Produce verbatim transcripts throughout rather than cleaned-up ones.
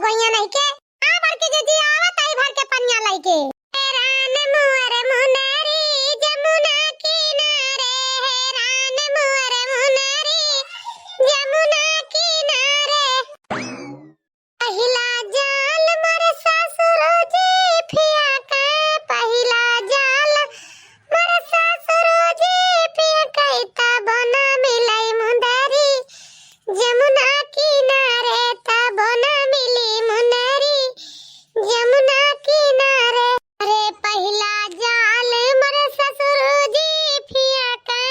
गोइया नहीं के। आ बड़की जिज्जी, आवत आई भर के पनिया लइके। हे रान मोर मुनरी जमुना किनारे, हे रान मोर मुनरी जमुना किनारे। पहिला जाल मोर ससुर जी फिया के, पहिला जाल मोर ससुर जी फिया के, तब न मिलई मुंदरी जमुना किनारे, तब न मिली मुंदरी जमुना किनारे। अरे पहिला जाल मोर ससुर जी फिया के,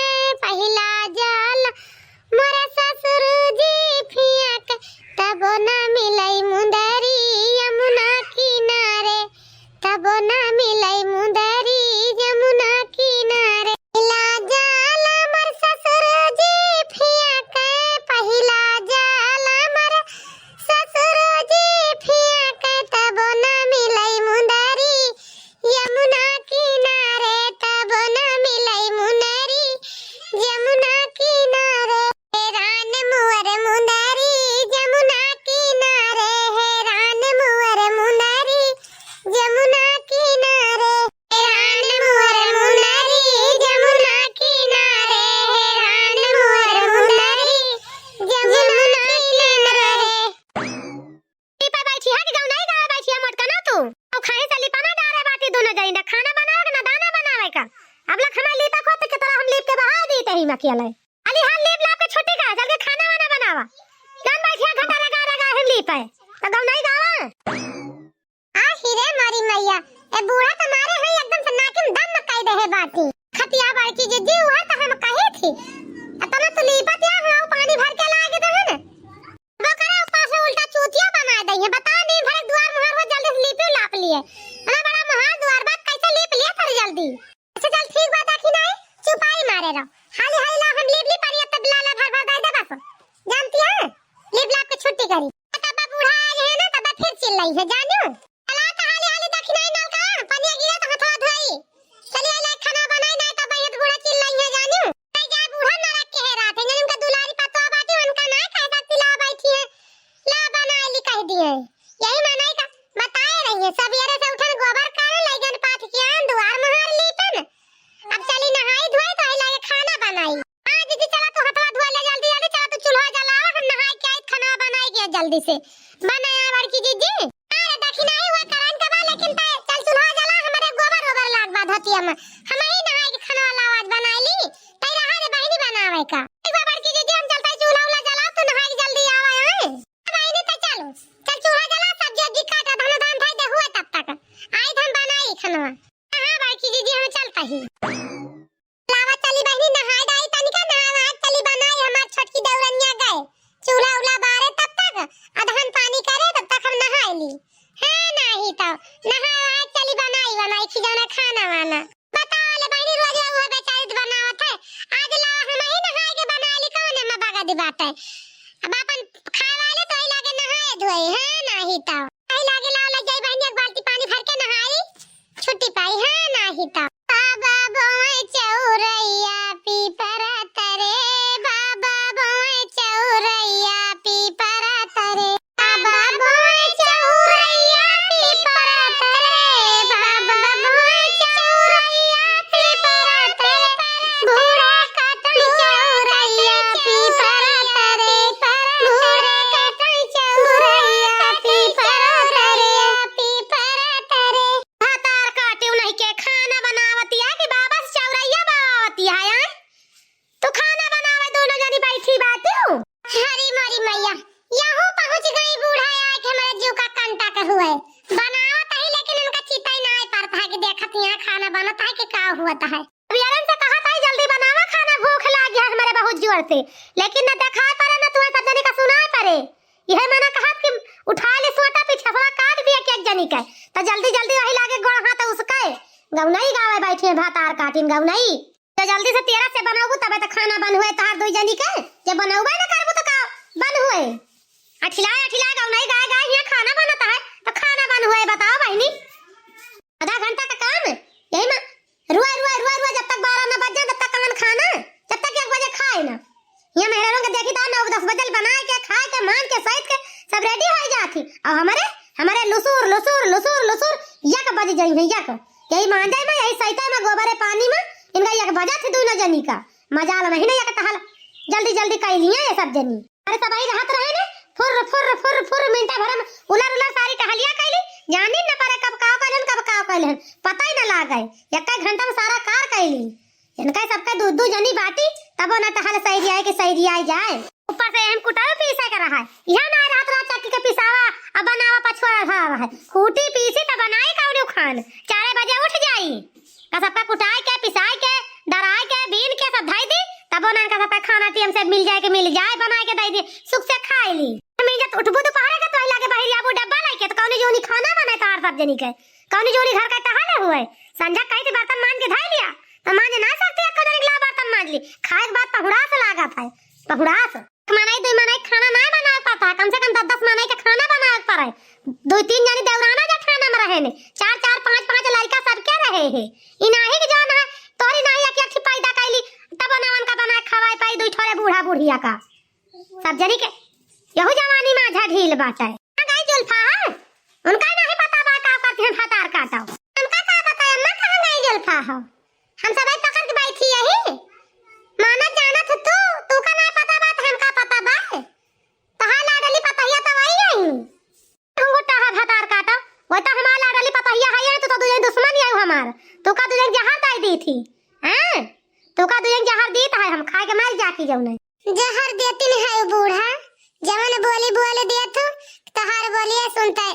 पहिला जाल मोर ससुर जी फिया के, तब न मिलई मुंदरी जमुना किनारे, तब न मिलई मुंदरी जमुना किनारे। पहिला जाल मोर ससुर जी फिया के, पहिला जाल मोर ससुर जी फिया के, तब न मिलई मुंदरी जमुना किनारे, तब न मिलई मुंदरी जमुना किनारे। हे रान मोर मुंदरी जमुना किनारे, हे रान मोर मुंदरी जमुना किनारे, हे रान मोर मुंदरी जमुना किनारे, हे रान मोर मुंदरी जमुना किनारे। लीपे बैठी है कि गौनाई गावे बैठी है मोटका ना तू? अब खाए से लीपा ना डारे बाटी दोनों जनी ना, खाना बनावे के ना दाना बनावे का। अब लख हमारे लीपा खोद के तोरा हम लीप के बहा दी तही में अकेले। अली हाल लीप लाप के छुट्टी का, चल के खाना वाना बनावा। जान बैठी है घटा रगा रगा हम लीपे। तो गौनाई गावा। आ हिरे मारी मैया, ए बूढ़ा तो मारे है एकदम से नाक में दम कई दे है बाटी। खतिया बड़की जिज्जी उहर तो हम कहे थी। अतना तू लीपत या हो, पानी भर के लाए के दे है ना। बकरा ऊपर से उल्टा चूतिया बनाए दई है। बताओ, दिन भर दुआर मुहार हो, जल्दी से लीपी लाप लिए। इतना बड़ा मुहार दुआर बा, कैसे लीप लिए तर जल्दी? अच्छा चल ठीक बा, देखी नहीं, चुपाई मारे रहो। हाली हाली ला हम लीप ली पानी, अब तब लाला भर भर दे दे बस। जानती है, लीप लाप के छुट्टी करी। तब बूढ़ा आ गए ना, तब फिर चिल्लाई है, जानू। चला तो हाली हाली देखी नहीं नलका, पनिया गिरा तो हथवा धोई। चलिए ले खाना बनाई, नहीं तो बहुत बूढ़ा चिल्लाई है जानू। नहीं जाए बूढ़ा नरक के है रात है, जन उनका दुलारी पतवा बाटी, उनका नहीं कहे तो चिल्ला बैठी है। ला बनाए ली कह दिए। यही मनाई का बताए रही है, सवेरे से उठन गोबर करे, लइगन पाठ कियान, दुआर मुहार लीपन। अब चली नहाई धोई तो आई लागे खाना बनाई। हाँ दीदी चला तू हथवा धोआ ले जल्दी जल्दी, चला तू चूल्हा जलावा, हम नहाई के आई खाना बनाई के जल्दी से। बनाया बड़की दीदी। अरे दखिनाई हुआ करन के बा, लेकिन तै चल चूल्हा जला, हमरे गोबर ओबर लाग बा धोतिया में। हम ही नहाई के खाना वाला आवाज बनाई ली। तै रहा रे बहिनी बनावे का। एक बार बड़की दीदी हम चलता चूल्हा उल्हा जला, तू नहाई के जल्दी आवा है। बहिनी तै चल, चल चूल्हा जला, सब्जी उब्जी काटा, धान धान भाई दे हुए तब तक। आई हम बनाई खाना। हाँ बड़की दीदी हम चलता ही। लावा चली बहिनी नहाए डाई तनिका, नहाए वहाए चली बनाई, हमार छोटकी देवरनिया गए चूल्हा उल्हा बारे तब तक, अदहन पानी करे तब तक हम नहाए ली। हाँ नाही तो नहाए वहाए चली बनाई वनाई खिजौना खाना वाना। बताओ ले बहिनी रोज उहे बेचारी तो बनावत है, आज लावा हम ही नहाए के बनाए ली, कौन एमा बगदी बाटे। अब अपन खाए वाले तो ही लागे नहाए धोए, हाँ नाही तो। आई लागे लाओ लग जाई बहिनी, एक बाल्टी पानी भर के नहाई, छुट्टी पाई, हाँ नाही तो। बाबा बोए चौरैया पीपरा तरे, बाबा बोए चौरैया पीपरा तरे। बाबा बोए चौरैया पीपरा तरे, बाबा बोए चौरैया पीपरा तरे। बूढ़ा कटई चौरैया पीपरा तरे, बूढ़ा कटई चौरैया पीपरा तरे, पीपरा तरे। भातार काटिउ नहीं के खाना बनावतिया कि बाबा से चौरैया बावतिया है, आय? तू खाना बनावे दोनों जनी बैठी बाटिउ। हरी मोरी मैया, यहू पहुँच गई बूढ़ा आय के हमरे जीव का कंटा के हुए। बनावत ही लेकिन उनका चितई ना आय परत है कि देखत यहाँ खाना बनत है कि का हुअत है। अब यारन से कहत है, "जल्दी बनावा खाना, भूख लागी है हमरे बहुत जोर से।" लेकिन न देखाए परे, न तुम्हें सब जनी का सुनाए परे। यह मना कहत कि उठाए ले सोटा पीछे, थोड़ा काट दिया कि एक जनी के। तो जल्दी जल्दी वही लागे गोड़ हाथ उसके। गौनई गावे बैठी है, भातार काटिन गौनई। तो जल्दी से तेरा से बनाऊ, तबे तो खाना बन हुए तहार दुई जनी के। जब बनौबे न करबू तो का बन हुए? अठिलाए अठिलाए गौनई गाए गाए यहाँ खाना बनत है, तो खाना बन हुए, बताओ बहिनी। आधा घंटा का काम है, यही में रुआ, रुआ, रुआ, रुआ, जब तक बारह न बज जाए, तब तक कवन खाना? जब तक एक बजे खाए ना। यहाँ मेहरारू के देखी तो नौ दस बजे बनाए के, खाए के, मान के, सहित के, सब ready हो जात। अउ हमरे, हमरे लुसुर, लुसुर, लुसुर, लुसुर, यक बजि जइहैं, यक। यही मांजै मा, यही सइतै मा, गोबरे पानी मा, इनका यक बजत ही दुइनो जनी का। मजाल नहीं ना यक टहल। जल्दी, जल्दी कइ लिया ये सब जनी। अरे सबही रहत रहे ने, फुर्र, फुर्र, फुर्र, फुर्र, मिनटा भर मा उलर, उलर सारी टहलिया कइली। जानी न परे कब काव कइलन, कब काव कइलन। पता ही न लागै। यक्कै घंटा मा सारा कार कइली। इनका सबका दू दू जनी बाटी, तबो न टहल सइरियाए के सइरियाए जाए। ऊपर से एहन कुटावे पीसे के रहा है। इहाँ ना रहत रहा चक्की के पिसावा, अब बनावा पछुआ रहा है। कूटी पीसी त बनाई कउनो खान। चारे बजे उठ जाई। का सबका कुटाए के, पिसाए के, दराए के, बीन के सब धई दी, तबो ना इनका सबका खाना टेम से मिल जाए के मिल जाए, बनाए के दई दी, सुख से खाए ली। मिल जात उठबू दोपहरे के, तोही लागे बहिरियाबू डब्बा लइके, त कउनी जोनी खाना बनाए तोहार सब जनी के। कउनी जोनी घर का टहले हुए। संझा कही थी बर्तन मांज के धई लिया, त मांज ना सकती, एक्को जनी के ला बर्तन मांज ली। खाए के बाद पहुड़ास लागत है, पहुड़ास। एक मनई दुई मनई खाना ना बनाए पाता, कम से कम दस दस मनई के खाना बनाए के पड़े। दुई तीन जनी देवराना जेठाना मा रहे ने, चार चार पाँच पाँच लड़का सबके रहे है। ई नाही कि जौन है, तोहरी नाही एक एक ठे पैदा कइली, तब ना उनका बनाए खवाए पाई दुई ठोरे बूढ़ा बुढ़िया का। सब जनी के यहू जवानी मा झा ढील बाटे। कहाँ गई जुल्फा है? उनका नाही पता बा का करती हैं भतार काटो। हमका का पता है अम्मा कहाँ गई जुल्फा हो? हम सबही पकड़ के बैठी यही। मानत जानत तू, तू का नाही पता बा त हमका पता बा। तोहार लाडली पतोहिया त वही आई। घुंघुटा है भतार काटो, वही त हमार लाडली पतोहिया है, तू त दुई जनी दुश्मन ही है हमार। तू का दुई जनी जहर दई दी थी, हैं? तू का दुई जनी जहर दीत है, हम खाए के मर जाती जौन है। जहर देती नहीं है बूढ़ा, जवन बोली बोल देत हो, तोहार बोलिए सुनते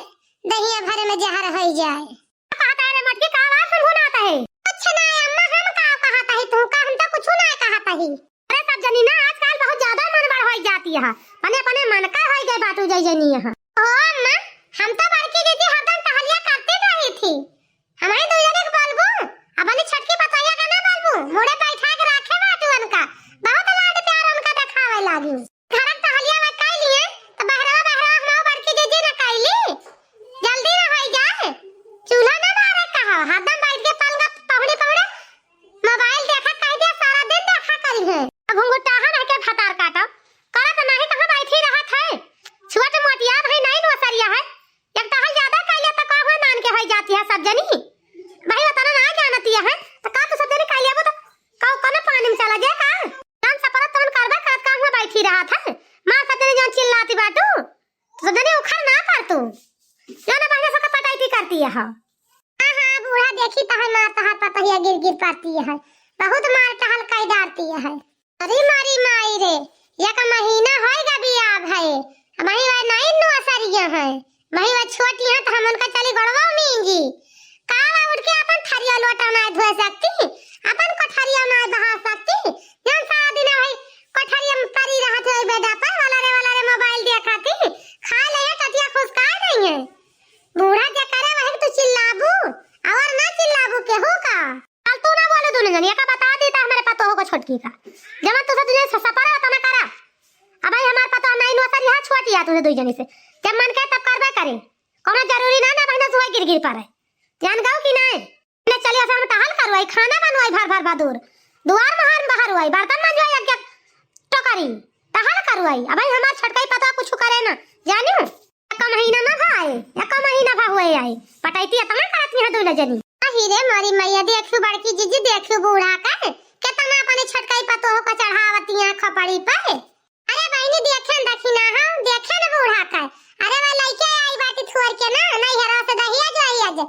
दहिया भरे मा जहर होइ जाए। कहत है रे मोटकी, का आवाज सुनगुनात है? कुछ ना अम्मा, हम का कहत ही, तू का, हम तो कुछ ना कहत ही। अरे सब जनी ना आजकल बहुत ज्यादा मन बढ़ होइ जाती है, अपने अपने मन का होइ गए बाटू जई जनी यहाँ। ओ अम्मा, हम तो बड़की दीदी हरदम टहलिया करती रही थी, हमही दुई जने के बोलबू, अपनी छोटकी पतोहिया के ना बोलबू, मुड़े बैठा के राखे बाटू उनका, बहुत लाड प्यार उनका देखावे लागी। घर के टहलिया मा कइ लिए, त बहरवा बहरवा हमहू बड़की दीदी ना कइली, जल्दी ना होइ जाए, चूल्हा ना बारे कहा, हरदम बैठ के पलंग पहुड़ी पहुड़े मोबाइल देखा कह दिया, सारा दिन देखा करी है। अब घुंघुटाहा रह के भतार काटो, करत नाही कहाँ बैठी रहत है, छोट मोटिया भाई नहीं नौसरिया है, एक टहल ज्यादा कइले त का हुआ नान के होइ जाती है सब जनी। भाई उतना ना जानती है, त का तू सब जनी कइ लेबू त का कोनो पानी मा चला जाए का? जौन सपरत तौन करबे करत का हुआ बैठी रहत है। मार सब जनी जौन चिल्लाती बाटू, त सब जनी उखर ना कर तू। जौन बहिना सबका पटाइती करती है। हाँ, हाँ, बूढ़ा देखी त है मार तोहार पतोहिया गिर गिर पड़ती है। बहुत मार टहल कइ डारती है। अरे मारी माई रे, एक महीना होइगा बियाह भए, अबहीं वह नाई नौसरिया है, अबहीं वह छोटी है, त हम उनका चली गोड़वा मींजी। का वह उठ के अपन थरिया लोटा नाई धोए सकती, अपन कोठरिया नाई बहा सकती, जौन सारा दिन वही कोठरिया मा परी रहत है, वही बेडा पर, वाला रे, वाला रे, मोबाइल देखती, खा ले, टटिया खुश का नहीं है। बूढ़ा जे करे वही तू चिल्लाबू, और ना चिल्लाबू केहू का। फालतू ना बोलो दुनो जनी, एका बता दी त हमरे पतोह को छोटकी का। जवन तुसे दुनो से सपरा होता ना करा। अबहीं हमार पतोह नाई नौसरिया है, छोटी है तुसे दुई जनी से। जब मन के तब करबे करे। कौनो जरूरी ना ना बहिना सुहाई गिर गिर पड़े। जान गऊ कि नाई? ले चलिए से हम टहल करवाई, खाना बनवाई भर भर बदूर। दुआर महार बहरवाई, बर्तन मंजवाई, एक एक टोकरी। टहल करवाई। अबहीं हमार छोटकई पतोह कुछ करे ना। जानियो? एक महीना ना भाई, एक महीना भा हुए आई। पटाइती इतना करत नहीं है दुनो जनी। अही रे मोरी मैया, देखियो बड़की जीजी, देखियो बूढ़ा का, केतना अपने छोटकई पतोह को चढ़ावती है खोपड़ी पे। अरे बहिनी, देखे न दखिना हम, देखे न बूढ़ा का। अरे वह लइके आई बाटी थोर के ना, नैहरा से दहिया जो आई आज।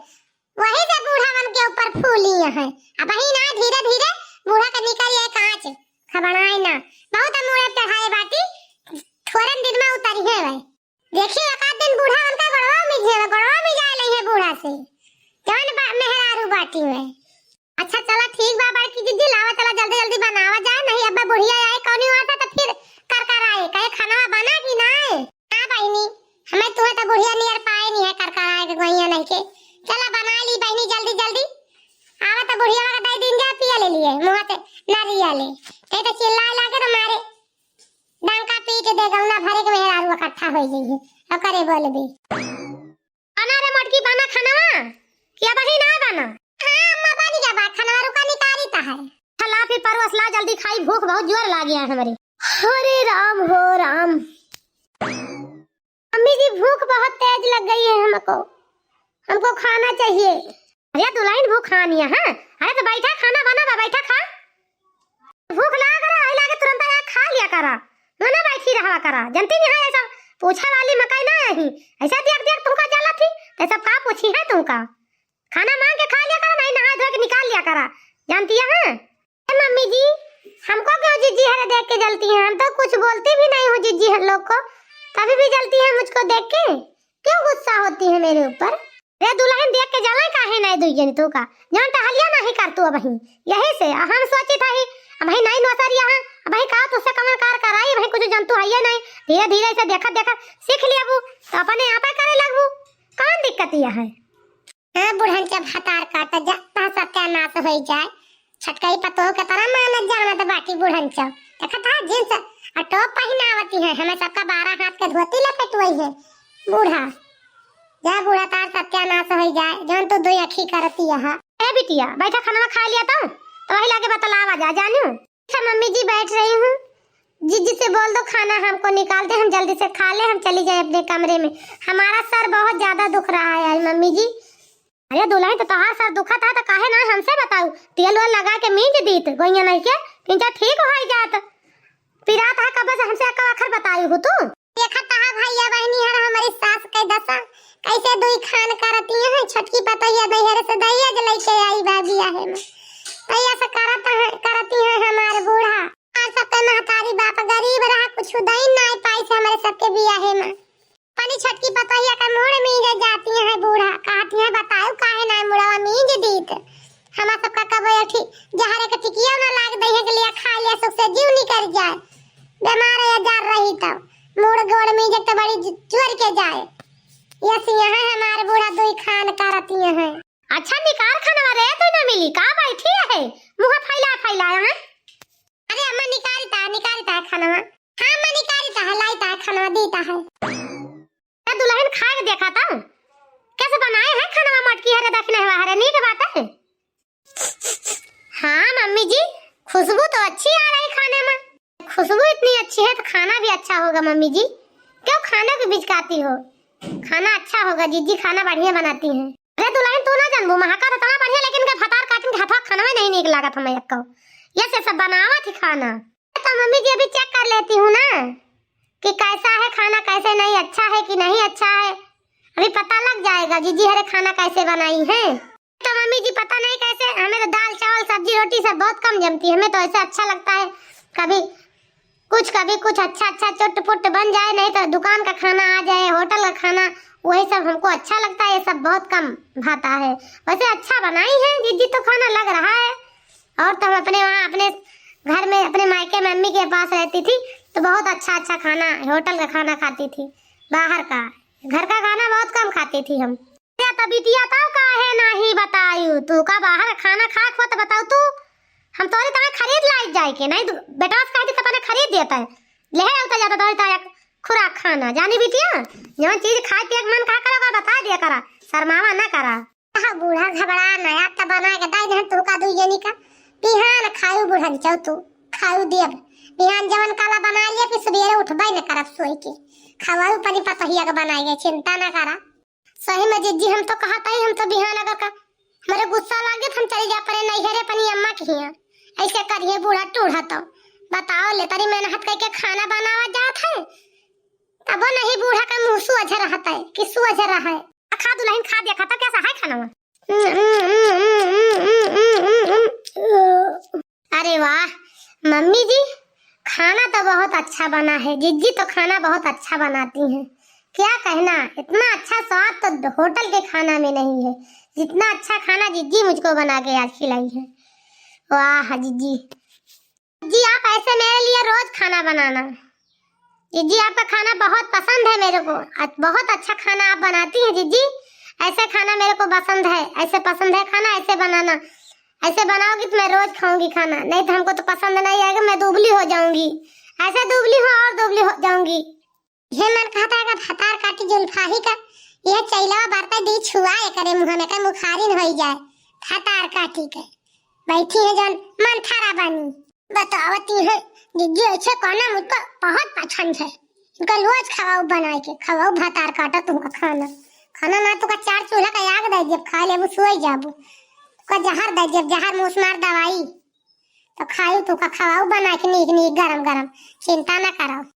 वही से बूढ़ा मन के ऊपर फूली है। अबहीं ना धीरे धीरे बूढ़ा के निकल ये कांच, खबड़ाई ना। बहुत मुड़े चढ़ाए बाटी, थोरन दिन मा उतरी है वह। देखी, एक आध दिन बूढ़ा उनका गोड़वा में घे-, गोड़वा में जाए लई है बूढ़ा से। जौन बा-, मेहरारू बाटी में। अच्छा, चला, ठीक बा, बड़की दीदी, लावा, चला, जल्दी, जल्दी बनावा जाए, नहीं, अब बुढ़िया आए, कौनी बात है, तो फिर कर कर आए, कहे, "खाना बना कि नाय?" "ना, बहिनी, हमें तुम्हें तो बुढ़िया नियर पाए नहीं है, कर कर आए के गोइया नहीं के। चला, बना ली, बहिनी, जल्दी, जल्दी। आवा तो बुढ़िया का दे दिन जा, पिया ले लिए, मुँह से नरिया ले।" कहे तो चिल्लाए लागे तो मारे डंका पीट दे, गौना भरे के मेहरारू इकट्ठा हो गई है, ओकरे बोलबे। बना रे मोटकी, बना खानवा, कि अबही ना बना? हाँ अम्मा, बनी गया बा खानवा, रुका निकारी ता है। ला फिर परोस ला, जल्दी खाई, भूख बहुत जोर लागी है हमरे। हरे राम हो राम। अम्मी जी, भूख बहुत तेज लग गई है हमको, हमको खाना चाहिए। अरे दुलहिन, भूख खानी है, हाँ? अरे तो बैठा, खाना बना बा, बैठा खा। भूख लाग रहा है, लागे तुरंत आया खा लिया करा, मना बैठी रहा करा। जनती नहीं है, ऐसा पूछा वाली मकई ना आही, ऐसा देख देख तुमका जलत ही, तो सब का पूछी है तुमका? खाना मांग के खा लिया करा, नहीं नहा धो के निकाल लिया करा, जानती है, हाँ? ए मम्मी जी, हमको क्यों जिज्जी हरे देख के जलती हैं? हम तो कुछ बोलती भी नहीं हूँ जिज्जी हम लोग को, तभी भी जलती हैं मुझको देख के। क्यों गुस्सा होती है मेरे ऊपर? रे दुलहिन, देख के जलाए काहे नहीं दुई जनी तू का? जान टहलिया नहीं कर तू अबही। यही से हम सोचित हई, अबही नहीं नोसरिया है, अबही का तुझसे कमर कार कराई, अबही कुछ जंतु हइये नहीं। धीरे धीरे से देखत देखत सीख लियाबू, तो अपने आपे करे लगबू। कौन दिक्कत यह है? हाँ, बुढ़न जब भतार काट जा, ता सत्यानाश होई जाए। छटकई पतोह के तरह मानत जानत बाटी बुढ़न चौ। देखत हा जींस आ टॉप पहिनावती है, हमें सबका बारह हाथ के धोती लपेटवई है। बूढ़ा, जा बूढ़ा तार सत्यानाश होई जाए, जौन तू दुई अखी करती है। ए बिटिया, बैठा खाना खा लिया तो, तो वही लागे बतलावा जा, जानू। अच्छा मम्मी जी बैठ रही हूँ, जिज्जी से बोल दो खाना हमको निकाल दे, हम जल्दी से खा ले, हम चली जाए अपने कमरे में। हमारा सर बहुत ज्यादा दुख रहा है आज मम्मी जी। अरे दुलहिन, तो तोहार सर दुखत है तो काहे ना हमसे बताऊ, तेल वेल लगा के मींज दीत, गोइया नहीं के, किंचा ठीक हो जात। पिरात है कब से हमसे एक आखर बताई हो तू? देखत हा भैया बहनी हर हमरी सास के दशा, कैसे दुई खान करती हैं। छोटकी पतोहिया नैहर से दहेज लेके आई बा बियाहे में, तैया से करत है, करती है हमार बूढ़ा। हमार सबके महतारी बाप गरीब रहा, कुछ दई नाई पाई से हमारे सबके बियाहे में। अपनी छोटकी पतोहिया का मूड़ मींजे जाती है बूढ़ा, कहती है बताओ काहे ना मुड़वा मींज दीत। हमार सबका कबो एक ठी जहरे के टिकिया ना लाग दई है के लिया खा लिया सुख से जीव निकल जाए। बीमार या जार रही तो मूड़ गोड़ मींजे तो बड़ी ज-, जोर के जाए। यस यहाँ है हमार बूढ़ा दुई खान करती है। अच्छा निकार खानवा रे, तू ना मिली का बैठी है मुँह फैला फैला है। अरे अम्मा निकारी ता, निकारी ता है खानवा। हाँ अम्मा निकारी ता है, लाई ता है खानवा, दी ता है। ए दुलहिन खाए के देखा ता, कैसे बनाए है खानवा, मटकी हरे दखिन हवा हरे, नीक बात है। हाँ मम्मी जी, खुशबू तो अच्छी आ रही खाने में। खुशबू इतनी अच्छी है तो खाना भी अच्छा होगा मम्मी जी। क्यों खाने को बिचकाती हो? खाना अच्छा होगा, जिज्जी खाना बढ़िया बनाती हैं। अरे दुलहिन तू ना जानबू, महका तो इतना बढ़िया, लेकिन के भतार काटिन के हथवा खानवे नहीं नीक लागत हमें एक्को। ये से सब बनावत ही खाना। तो मम्मी जी अभी चेक कर लेती हूँ ना कि कैसा है खाना, कैसे नहीं, अच्छा है कि नहीं अच्छा है, अभी पता लग जाएगा जिज्जी हरे खाना कैसे बनाई है। तो मम्मी जी पता नहीं कैसे, हमें तो दाल चावल सब्जी रोटी सब बहुत कम जमती है, हमें तो ऐसे अच्छा लगता है कभी कुछ, कभी कुछ अच्छा अच्छा चुट पुट बन जाए, नहीं तो दुकान का खाना आ जाए, होटल का खाना, वही सब हमको अच्छा लगता है, ये सब बहुत कम भाता है। वैसे अच्छा बनाई है जिज्जी तो खाना लग रहा है। और तो हम अपने वहाँ अपने घर में अपने मायके मम्मी के पास रहती थी तो बहुत अच्छा अच्छा खाना, होटल का खाना खाती थी, बाहर का, घर का खाना बहुत कम खाती थी हम। अरे तो बिटिया तब काहे नाही बतायू, तू का बाहर खाना खाए खो तो बताऊ तू, हम तोरी तरह खरीद लाई जाए के, नहीं तो बेटवा से कहती तो अपने खरीद देता है, ले है उतर जाता तोरी तरह खुराक खाना। जानी बिटिया, जवन चीज खाए पिए के मन कहा करा, ओकर बता दिया करा, शर्मावा ना करा। कहा बूढ़ा घबरा नया त बना के दाई दे तू का दुई जनी का, बिहान खायू बुढ़न चौ तू, खायू देब, बिहान जवन काला बना लिया कि सवेरे उठबे न करब सोई के, खवाऊ पनी पतहिया के बनाई गए, चिंता ना करा। सही में जिज्जी, हम तो कहत हई, हम तो बिहान अगर का हमरे गुस्सा लागे तो हम चली जा परे नैहरे अपनी अम्मा के हियां। ऐसे करिए बूढ़ा टूढ़ा तो बताओ ले, तरी मेहनत करके खाना बनावा जात है, तबो नहीं बूढ़ा का मुंह सुअझ रहत है कि सुअझ रहा है। आ खा दुलहिन, खा देखा तो कैसा है खाना। अरे वाह मम्मी जी, खाना तो बहुत अच्छा बना है। जिज्जी तो खाना बहुत अच्छा बनाती हैं, क्या कहना, इतना अच्छा स्वाद तो होटल के खाना में नहीं है, जितना अच्छा खाना जिज्जी मुझको बना के आज खिलाई है। वाह जिज्जी, जिज्जी आप ऐसे मेरे लिए रोज खाना बनाना। जिज्जी आपका खाना बहुत पसंद है मेरे को, अ-, बहुत अच्छा खाना आप बनाती हैं जिज्जी। ऐसे खाना मेरे को पसंद है, ऐसे पसंद है खाना, ऐसे बनाना, ऐसे बनाओगी तो मैं रोज खाऊंगी खाना, नहीं तो हमको तो पसंद नहीं आएगा, मैं दुबली हो जाऊंगी, ऐसे दुबली हूँ और दुबली हो जाऊंगी। ये मन कहता है कि भतार काटी जुल्फाही का, यह चैलवा बरते दी छुआ एकरे मुँह में, कहीं मुखारिन होई जाए। भतार काटी के बैठी है जौन मन थारा बानी। बतावती है जिज्जी, ऐसे कहना मुझको बहुत पसंद है। इनका लोज खवाऊ बनाए के, खवाऊ भातार काटा तुमका खाना। खाना ना तुका चार चूल्हा का आग दे देब, खा लेबू, सोई जाबू। तुका जहर दे देब, जहर मूस मार दवाई। तो खाई तुका खवाऊ बनाए के नीक नीक गरम गरम, चिंता ना करो।